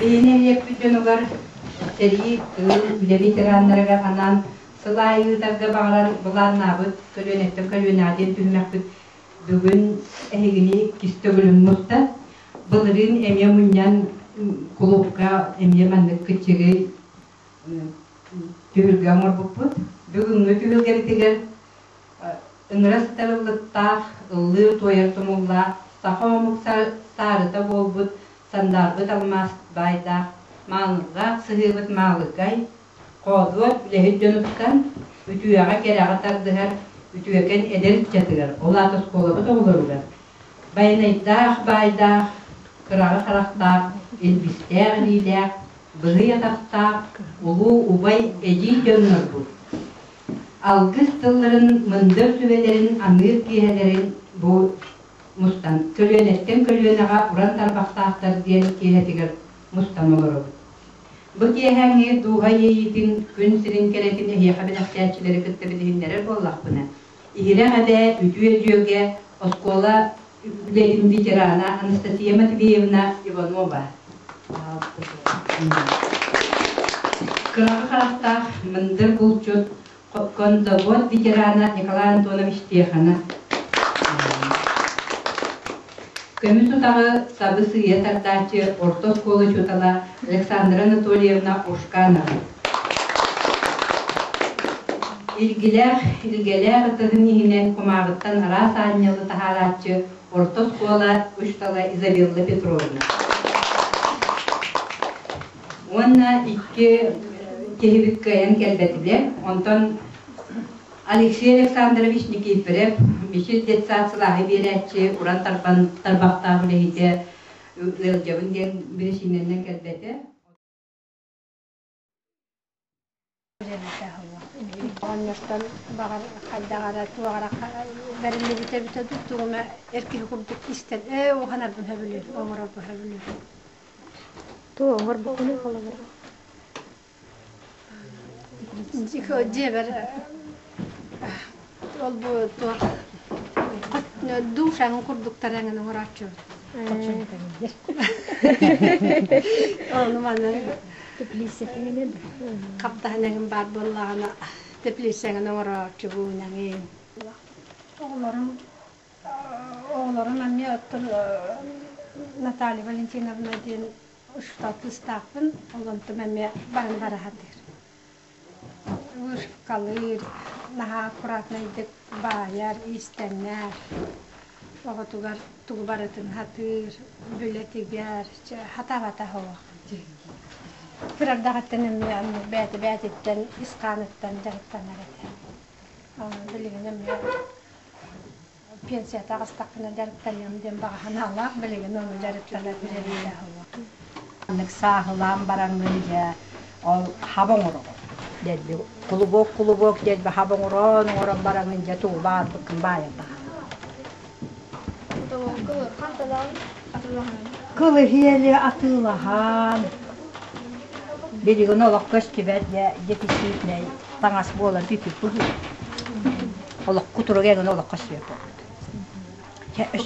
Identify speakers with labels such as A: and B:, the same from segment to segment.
A: Биһиги нэһилиэкпит дьонугар сэрии, тыыл, үлэ ветераннарыгар анаан сыл аайы ыытарга баҕаран былааннаабыт көлүөнэттэн көлүөнэҕэ диэн түһүмэхпит бүгүн эһигини иккис төгүлүн муста. Былырыын эмиэ мунньан кулуупка эмиэ маннык кыччыгый түһүлгэ оҥорбуппут. Бүгүҥҥү түһүлгэбитигэр ыҥыра сытар ыллыктаах, ыллыыр-туойар тумуллаах, саха омук саарыта буолбут сандаарбыт алмаас баайдаах, маанылаах сыһыыбыт маалыкай, хоодуот үлэһит дьонуттан үтүөҕэ-кэрэҕэ тардыһар үтүөкэн эдэр ыччатыгар, ол аата оскуолабыт оҕолоругар, байанайдаах баайдаах, кыраҕы харахтаах, илбистээх илиилээх, быһый атахтаах улуу убай эдьиий дьоннорбут алгыс тылларын, мындыр сүбэлэрин аныыр киэһэлэрин бу мустан, көлүөнэттэн көлүөнэҕэ уран тарбахтаахтар диэн киэһэтигэр мустан олоробут. Бу киэһээҥҥи дууһа иэйиитин, күн сирин кэрэтин эһиэхэ бэлэхтээччилэри кытта билиһиннэрэр буоллахпына, иһирэх эбээ, үтүө дьүөгэ, оскуола үлэтин ветерана Анастасия Матвеевна Иванова. Кыраҕы харахтаах мындыр булчут, конзавод ветерана Николай Антонович Тихонов. Көмүс утаҕы сабы сыыйа тардааччы орто оскуола учуутала Александра Анатольевна Ушканова. Илгилээх, илгэлээх ытыһын иһинэн кумааҕыттан араас аанньалы таһаарааччы орто оскуола учуутала Изабелла Петровна. Уонна икки киһибит кыайан кэлбэтилэр. Онтон Алексей Александрович Никифоров, Мичил детсад сылааһы биэрээччи, уран тарбахтаах үлэһитэ ыалдьабын диэн биричиинэнэн кэлбэтэ.
B: Оҕонньортон баҕар хайдах эрэ туох эрэ бэриллибитэ эбитэ дуу, тугу эмэ эр киһи курдук истэн ээ уһанарбын сөбүлүүр, оҥорорбун сөбүлүүр.
C: Туох оҥорбуккунуй холобура?
B: Дьиэбэр ол бу туох душа курдуктар эҥин оҥорооччубут. Ону маны хаптаһын эҥин баар буоллаҕына теплица эҥин оҥорооччубун эҥин. Оҕолорум оҕолорум эмиэ оттон Наталья Валентиновна диэн учуутал кыыстаахпын, ол онтум эмиэ баран бара сатыыр. Вышивкалыыр, наһаа аккуратнайдык баайар, иистэнэр, оҕотугар тугу барытын сатыыр, үлэтигэр хатаабата суох. Кырардаҕыттан эмиэ бэйэтэ бэйэтиттэн ис хааныттан дьарыктанар этэ. Билигин эмиэ пенсия таҕыстахпына дьарыктаныам диэн баҕа санаалаах билигин ону дьарыктанар үлэлиилээх
D: Маннык сааһылаан бараҥҥын дьэ ол хаба оҥороҕун. Дэлби кулубуок-кулубуок дэлби хаба оҥорон оҥорон бараҥҥын дьэ тугу баҕарбыккын баайан таһаарар. Кылыһиэли атыылаһан билигин олох көстүбэт дьэ дефицитнэй таҥас буолан бүппүт быһыы. Олох кутуруга эҥин олоххо сөп буолбут.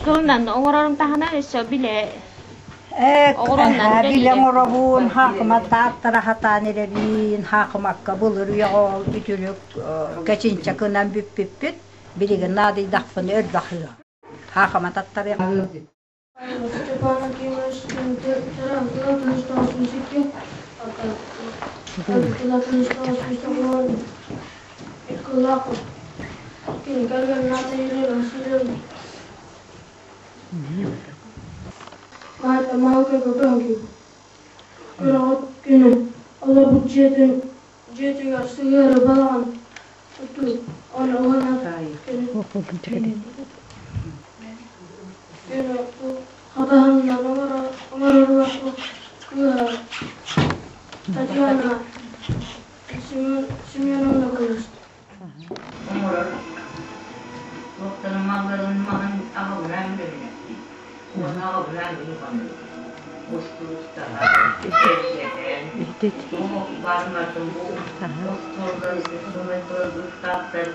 C: Кылынан оҥорорум таһынан өссө билэ оҕуруоннан
D: Билэ оҥоробун, хаакыма тааттара хатаан эрэбин, хаакымакка былыр үйэҕэ ол үтүлүк кэчинчэ кынан бүппүппүт, билигин наадыйдахпына өрбөх ыам. Хаакыма таттарыам.
E: Степан Акимович
F: Оҥорор туохтарын малларын маһын аҕабыраан бэбилэппит уонна аҕабыраан ыһыаханнык устуустаһан кэпсэтэн баарматын бу остуолга ыстаактар.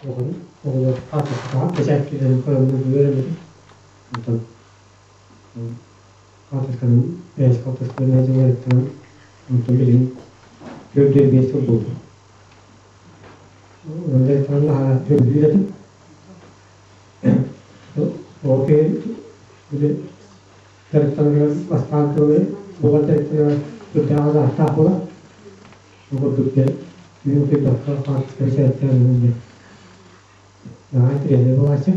G: Оҕолор хаартыскаҕа бэчээттииллэрин көрөммүн үөрэммитим. Онтон хаартысканы бэйэс халтасканы дьаҥарыттан онтон билигин 45 сыл буолбут. Онон дьарыктанан наһаа сөбүлүүр этим. Ол киһи били дьарыктанарыгар бастаан тылы буолан дьарыктанара сүрдээх азааттаах буолар. Бу курдук дьэ түүн утуйбакка хаартыска бэчээттээн диэн наһаа интэриэһинэй буолааччы.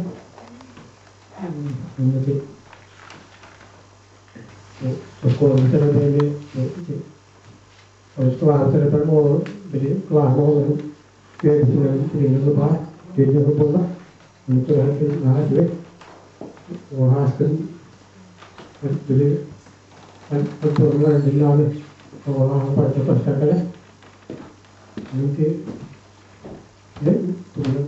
G: Онно ити оскуолабыт эрэ бэйэми ити кылааһым төрөпөрүм оҕолорун били кылааһым оҕолорун үөрбүтүнэн билиҥҥи баар түөрт буолла. Ону көрөһөн наһаа үчүгэй. Ааспын били альбомҥа биллэҕинэ оҕолоох барыта көстөн кэлэр. Ити тугунан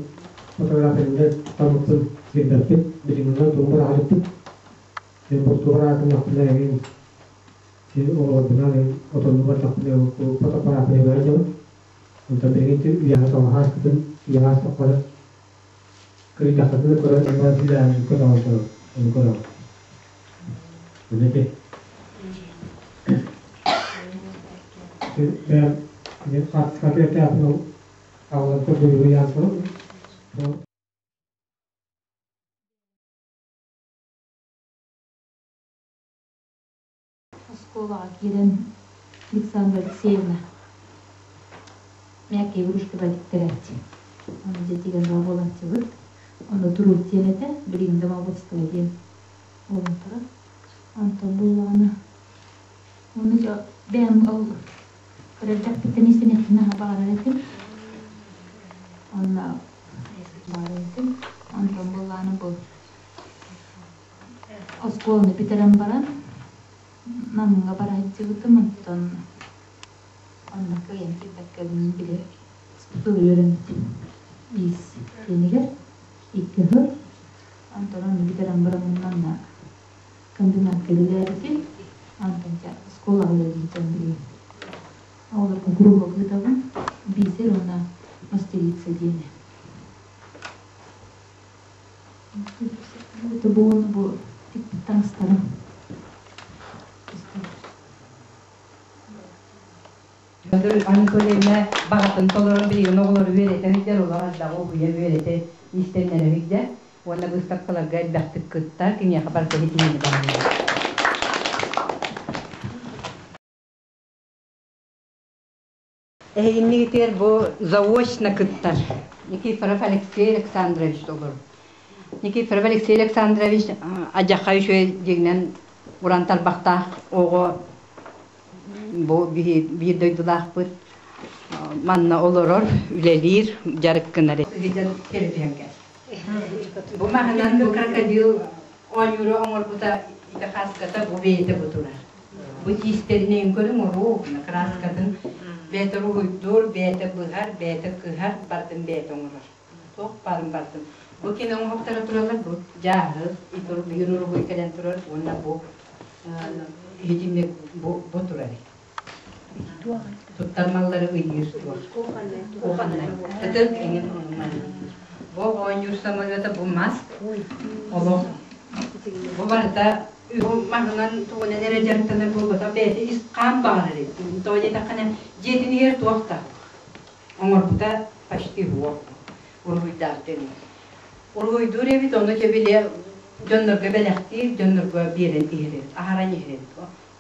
G: фотографияны талбыппын билбэппин, билиҥҥинэн тугу быраҕалыппын. Мен бултугар аатыннахпына эҥин оҕолорбунаан отонну бардахпына фотоаппарааппын эбэҕэ дьабын. Онтон билигин үйэҕэ тоҕо ааспытын үйэҕэ ааспаппара кырыйдаххытына көрөн ылбат сүүрээнин көтөҕөн ону көрөҕүн. Ити бэйэм хаартыска түөртээхпин ол аҕалан көрдөрүүгэ ыйаан туран
C: Оскуолаҕа киирэн Александра Алексеевна мягкие игрушки тиктэрээччи. Ону дьэ тигэн бөҕө буолааччыбыт. Ону друг диэн этэ, билигин домоводство диэн буолан турар. Онтон буоллаҕына, ону дьэ бэйэм ол кыра эрдэхпиттэн истэниэхпин наһаа баҕарар этим. Онно баҕарар этим. Онтон буоллаҕына бу Оскуоланы бүтэрэн баран Намҥа бара сылдьыбытым, онтон онно кыайан киирбэккэбин били тыл үөрэммитим иис диэнигэр икки сыл. Онтон ону бүтэрэн бараммын манна комбинатка үлэлээбитим. Онтон дьэ оскуолаҕа үлэлииртэн билигин оҕолорго куруһуок ыытабын, бисер уонна мастерица диэни. Бу бу таҥастарым.
A: Анатолийна баҕатын толорон билигин оҕолору үөрэтэ сылдьар, олох элбэҕи уһуйа үөрэтэ иистэннэрэ сылдьар уонна быыстапкаларга элбэхтик кыттар, киниэхэ барыта ситиһиини баҕарабын. Эһигиннигитигэр бу заочно кыттар Никифоров Алексей Александрович олорор. Никифоров Алексей Александрович адьахха үчүгэй дьиҥинэн уран тарбахтаах оҕо бу биир дойдулаахпыт манна олорор, үлэлиир, дьарык гынар. Бу маһынан бу крокодил оонньууру оҥорбута ити хаската бу бэйэтэ бу турар. Бу тиистэринэн көрүҥ уруу, кырааскатын бэйэтэ уруһуйдуур, бэйэтэ быһар, бэйэтэ кыһар, бардын бэйэтэ оҥорор. Туох баарын бардын. Бу кини оҥоһуктара тураллар, бу дьааһык, биир уруһуй кэлэн турар уонна бу итинник бу, бу турар. Туттар маллары ыйыыр туох. Кухоннай. Ытык эҥин Бу оонньуур самолета бу мас олох. Бу барыта маһынан тугунан эрэ дьарыктанар буолбатах бэйэтэ ис хаан баҕарар эбит. Тоҕо диэтэххинэ дьиэтин иһигэр туох да оҥорбута почти суох уруһуйдаах дьон. Уруһуйдуур эбит, ону дьэ били дьоннорго бэлэхтиир, дьоннорго биэрэн иһэр эбит, аһаран иһэр эбит.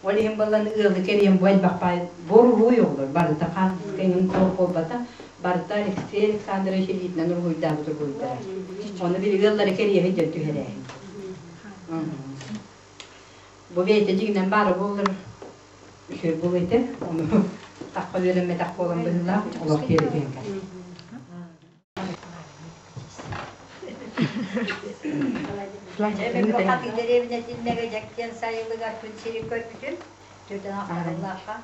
A: Ол иһин буолан ыалы кэрийэн бу элбэх баай буоруһуй оҕолор барыта хаартыска иҥин туох буолбата барыта Алексей Александрович илиитинэн уруһуйдаабыт уруһуйдара. Ону били ыаллары кэрийэһи дьон түһэрээһин. Бу бэйэтэ дьиҥинэн баара буоллар үчүгэй буолуо этэ. Ону тахха үөрэммэтэх буолан быһыылаах олох тиэрэ түһэн кэлэр.
D: Хатыы дэриэбинэтин Нэгэдьэктиэн сайылыгар күн сирин көрбүтүм. Төрдөн ахтарыллаахха.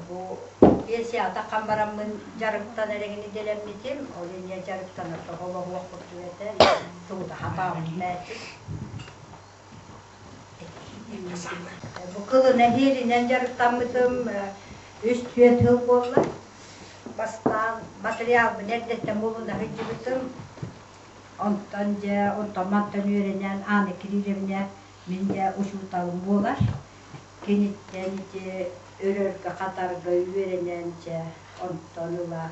D: Бу пенсияҕа таххан бараммын дьарыктанар эҥин идэлэммитим. Ол инньэ дьарыктанар тоҕо курдук этэ. Тугу хатаабытым этим. Бу кылына иһиэринэн дьарыктаммытым үс түөрт сыл буолла. Бастаан Материалбын эрдэттэн булуна сылдьыбытым. Онтон дьэ, онтон мантан үөрэнэн Аана Кирилловна мин дьэ учууталым буолар. Киниттэн ити өрөргө-хатарга үөрэнэн дьэ, онтон ыла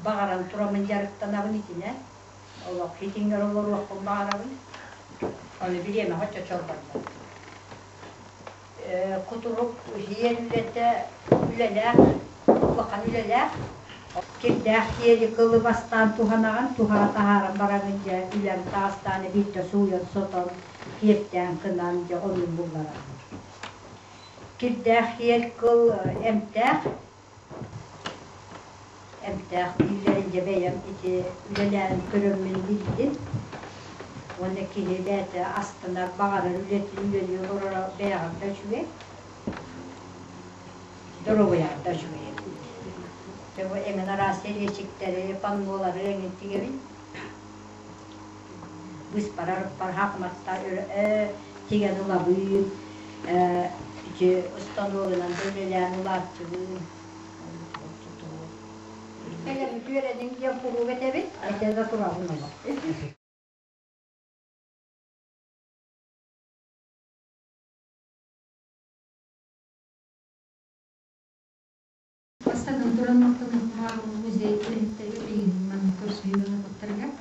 D: баҕаран тураммын дьарыктанабын итинэн. Олох итиҥҥэр олоруохпун баҕарабын. Ону бириэмэҕэ оччо чолбонно. Кутурук иһиэн үлэтэ үлэлээх, улахан үлэлээх. Кирдээх киэли кылы бастаан туһанаҕын, туһаҕа таһааран бараҥын дьэ үлэҥ таастаан биирдэ сууйан сотон, киэптээн кынан дьэ оннун буллараҕын. Кирдээх киэл кыл эмтээх, эмтээх дииллэрин дьэ бэйэм ити үлэлээн көрөммүн биллим. Уонна киһи бэйэтэ астынар, баҕарар үлэтин үлэлии олороро бэйэҕэр да үчүгэй, доруобуйаҕар да үчүгэй эбит. Дьэ бу эҥин араас сэлиэчиктэри, паннолары эҥин тигэбин. Быспарар пархаахматтар тигэн ылабын, ити станогынан да үлэлээн улааччыбын. Кэлэн үтүөрэниҥ диэн куруук этэбит, этэ да турабын олох.
C: Бастатан туран махтаныахтаах музей үлэһиттэригэр билигин маннык көрсүһүүгэ ыҥырбыттарыгар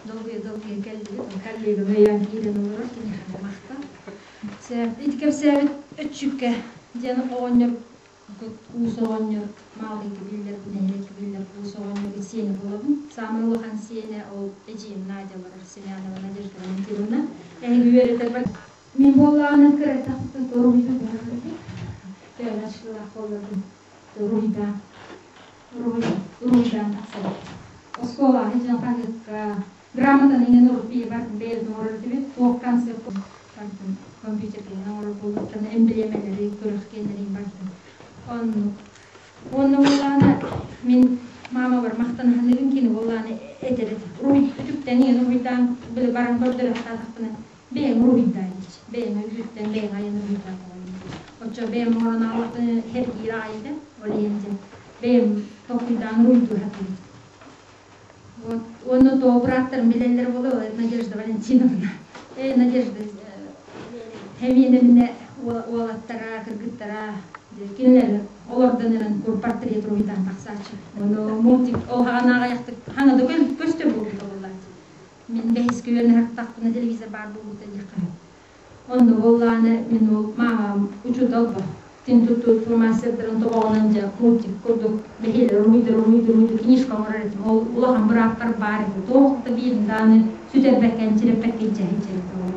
C: долгуйа-долгуйа кэллибит. Коллегам өйөөн киирэн олорор, киниэхэ махтал. Ити кэпсээбит өччүккэ диэн оҕонньор уус оҕонньор маалыйга биллэр, нэһилиэккэ биллэр уус оҕонньор сиэнэ буолабын. Саамай улахан сиэнэ ол эдьиийим Надя олорор, Семенова Надежда Валентиновна. Эһиги үөрэтэр Мин буоллаҕына кыратахпын уруһуйду быһаарбытым. Төһө буолларбын уруһуйдаан уруһуйдаан тахсабыт. Оскуолаҕа сылдьан хаһыакка грамотаны иҥэн урут бардым бэйэбит оҥорор этибит. Туох концепт бардым компьютердэрин оҥорор буолбуттарына эмблемэлэри көрөх киэннэрин бардым. Оннук. Уонна буоллаҕына мин маамабар махтана саныырым кини буоллаҕына этэр этэ. Уруһуй үтүктэн иҥэн уруһуйдаан били баран көрдөрө сатаатахпына бэйэҥ уруһуйдаа диэччи. Бэйэҥ өйгүттэн бэйэҥ айан уруһуйдаа буолан. Оччо бэйэм оҥорон ааллахпына сэргиир аҕай этэ. Ол иһин дьэ бэйэм толкуйдаан уруһуйдуу сатыыбын. Вот. Уонна то бырааттарым билэллэр буолуо, Надежда Валентиновна. Э, Надежда Хэмиэнэминэ уолаттара, кыргыттара кинилэр олордон эрэн кур портрет уруһуйдаан тахсааччы. Ону мультик ол хаҕана аҕыйахтык хана да көстөр буолбута буоллааччы. Мин бэһискэ үөрэнэ телевизор баар буолбута диэххэ. Онно буоллаҕына мин ол маамам учуутал бо. Тин туттубут фломастердарын тобоҕунан дьэ мультик курдук бэһиэлэр уруһуйдар уруһуйдар уруһуйдар книжка оҥорор этим. Ол улахан бырааппар баар этэ. Туох да биирин даҕаны сүтэрбэккэ энчирэппэккэ илдьэ сылдьар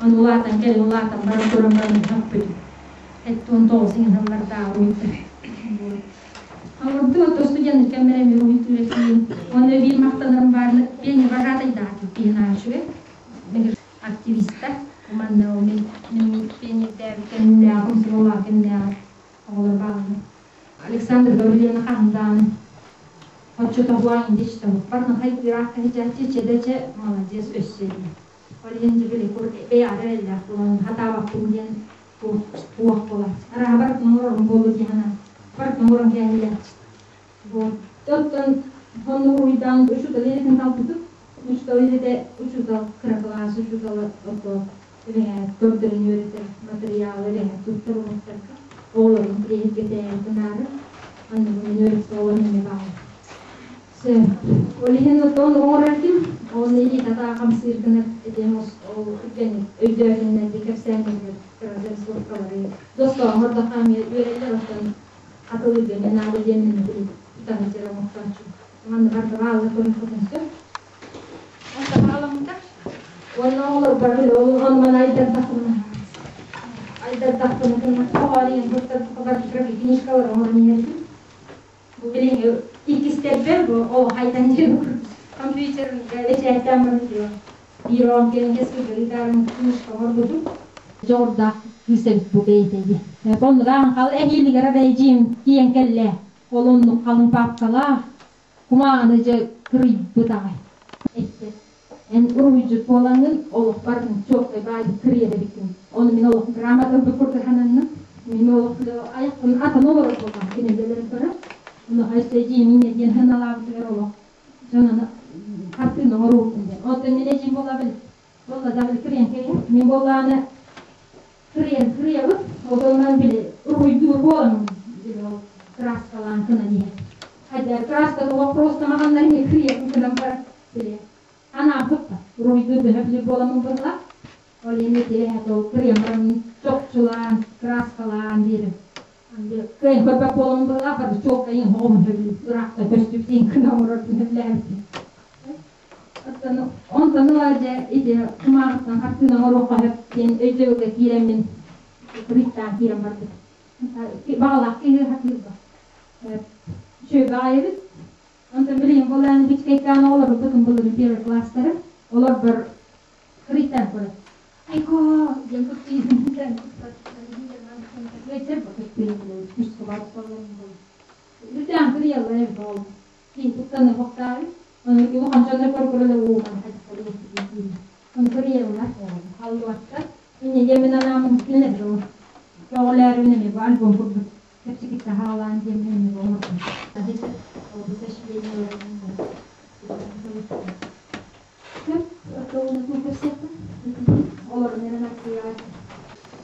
C: Ону улаатан кэлин улаатан баран көрөн баран сөхпүтүм. 79 иҥин сыллардааҕы уруһуйдар. Ордук ото студенттар кэмнэрэ эмиэ уруһуйдуур этим. Уонна биир махтанарым баарына пионер вожатайдаах киһи үчүгэй. Активистар манна мин мин пионердээбит кэмнээҕи комсомоллоох кэмнээҕи оҕолор бааллар. Александр Гаврильевна хаһан оччотоҕуа индичтэ барна хайгыраах кэһичээччи чэдэчэ молодец өссө дии. Ол иһин дьэ кур бэйэҕэр эрэллээх буолан хатаабаппын диэн туох буолааччы. Арааһа барытын оҥорорум буолуо дии санаан барытын оҥорон кээһиллээччи. Вот. Оттон онно уруйдаан учуутал идэтин талбытым. Учуутал идэтэ учуутал кыра кылаас учуутала ото эбэһээт көрдөрөн үөрэтэр матырыйаалы эбэһээт туттар уруоктарга оҕолорун тириэһиргэтээри гынаары онно мин үөрэппит оҕолорум эмиэ бааллар. Сөп. Ол иһин оттон оҥорор этим. Ол илии татаа хамсыыр гына этим ол түргэнник өйдөөтүннэр кэпсээннэригэр кыра зарисовкалары достооһор да хаамыйа үөрэллэр оттон хатылыырга мен наада диэммин тутан сир оҥортооччу. Манна барда баалла көрүөххүтүн сөп. Онтон аламмыта. Уонна оҕолорбор онон айдардахпына айдардахпына хоһоон бар книжкалар оҥорон иһэрбин. Бу билиҥҥи иккистэрбэр бу ол хайдан диэн компьютерга бэчээттээн баран биир оҕом кэлин кэскилгэ книжка оҥорбутум. Дьоҕурдаах кыыс эбит бу бэйэтэ дии. Оннугаан хал эһиилигэр эбэйдьиим тиийэн кэллэ. Ол оннук халыҥ паапкалаах кумааҕыны дьэ кырыйбыт аҕай. Эттэ. Эн уруһуйдьут буолаҥҥын олохпор чуолкай баайдык кырыйар эбиккин. Ону мин олох грамота курдук сананным. Мин олох айахпын атан олорор буоллаҕым кинилэрин көрөн. Ону өссө эдьиийим инньэ диэн сыаналаабытыгар олох дьон хартыына оҥоруохпун диэн. Оттон мин эдьиийим буолла били буолла да били кырыйан кэбиһэр. Мин буоллаҕына кырыйан кырыйабыт, ол били уруһуйдуур буолан били ол краскалаан кынан иһэр. Хайда краска вопрос маҕаннар иһи кырыйабын кынан баран били анаабыт уруһуйдуур дөнө били буоламмын быһыла. Ол иһин ити ол кырыйан баран чопчулаан, краскалаан диэбим. Кыайан көрбөт буоламмын быһыла, бары чуолкайын оҕом ыраахта көстүбүтүн кына оҥорор билээбитим. Онтон ыла дьэ ити кумааҕыттан хартыына оҥоруохха сөп диэн өйдөбүлгэ киирэммин кырыйтаан киирэн барбыт. Баҕалаах киһи хатыырба. Үчүгэй баҕайыбыт. Онтон билигин буолаан бичкэйкаан оҕолорбутун былырын первый класстары олорбор кырыйтаан көрөр. Айко диэн Үрдээн кырыйаллар эбит ол. Киин туттаны бохтаары. Ону улахан дьоннор көрө-көрө ууман Ону кырыйаллар. Халлыбаттар. Инне диэмин анаамын кинилэр ол. Көҕүлээрүн эми бу альбом курдук кэпсикитте хаалаан диэмин эми бу оҥордум.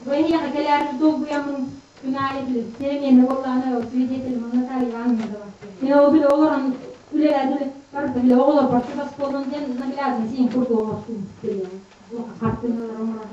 C: Бу эһиэхэ кэлээри долгуйаммын күн аайы билим. Перемены буоллаҕына свидетель Наталья Ивановна да бар. Мен ол биле олорон үлэлээдим барда биле оҕолор чугас буолун диэн наглядно сиин курдук оҥорсун. Хартыыналар оҥорор.